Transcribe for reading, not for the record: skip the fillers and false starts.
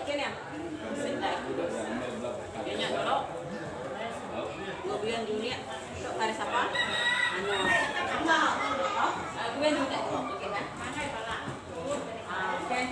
Kin ya. Sendai kudus. Iya nya dulu. Gubian Juliet. Tu kari sapa? Anu. Gubian Juliet. Okey kan? Okey.